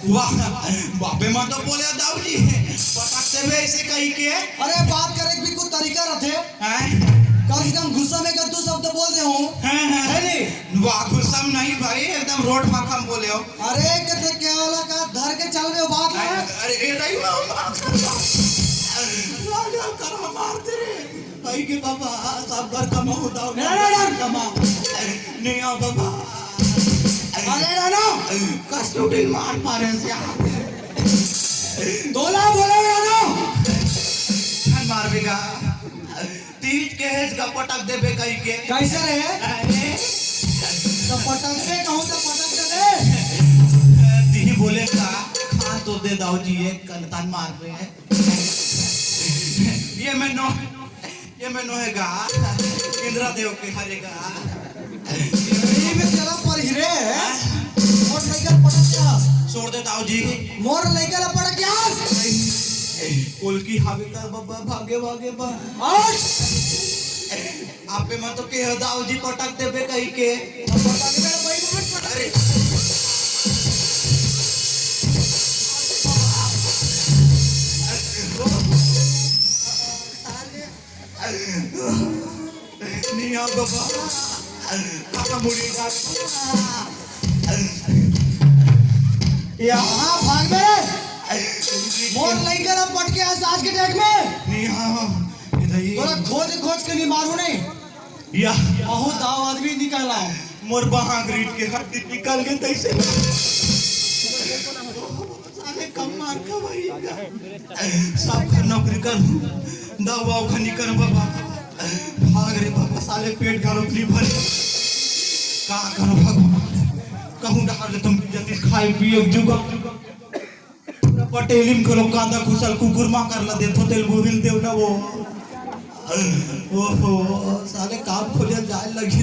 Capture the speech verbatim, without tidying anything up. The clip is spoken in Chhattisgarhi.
वाह, बापे मन तो बोले दाऊ जी, पटक देबे ऐसे कही के। अरे, बात करे के भी कुछ तरीका रहथे। हैं? कम से कम गुस्सा में का दू शब्द बोल दे हूँ। हैं, हैं। है नहीं? वाह, गुस्सा में नहीं भाई, एकदम रोड फाका में बोले हो। अरे, कते के वाला का धर के चल रहे हो बात है? अरे, ए नहीं, राजा करो मारते रे। भाई के बाबा, सब घर कमाओ, दाऊ। ना, ना, ना। कमाओ। नहीं आओ बाबा। अरे ना, ना। कस्तूरी मार मारे से आते। तोला बोले ना, ना। छन मार बेगा। तीज के हेज का पटक देबे कही के। कैसे रे? अरे। तो पटक दे, कहूँ तो पटक दे। दी बोले का, खा तो दे दाऊ जी, एक कनतान मार रहे हैं। ये मैं नो, ये मैं नोहेगा, इंद्रा देव के हरेगा। ये में तेरा पर हीरे है। मोर लइका पटक के आस। छोड़ दे दाऊ जी। मोर लइका ला पटक के आस। कोलकी हावे का बाबा, भागे, भागे बा। आस। आपे मन तो के दाऊ जी पटक देबे कही के। पटक दे भाई, मत पटक। अरे। नहीं आओ बाबा। पापा मुड़ी का। या। हाँ, भाग बे। मोर लइका ला पटके आस आज के डेट में। नहीं आओ। इधर ही। तोला खोज खोज के नहीं मारू नहीं। या। बहुत दाव आदमी निकला है। मोर बहांग रीढ़ के हड्डी निकल के तैसे। साले कम मार का भाई। सब कर नौकरी कर। दवा उखा नहीं कर बाबा। भाग रे बाबा, साले पेट का रोटी भर। का करो भगवान? कहूँ डहार ले तुम जल्दी खाए पिए जुगा। पटेलिम घलो कांदा खुसल कुकुर मा कर ला देथो तेल बुहिल देव ना वो। ओहो, साले काम खोजे जाए लगे।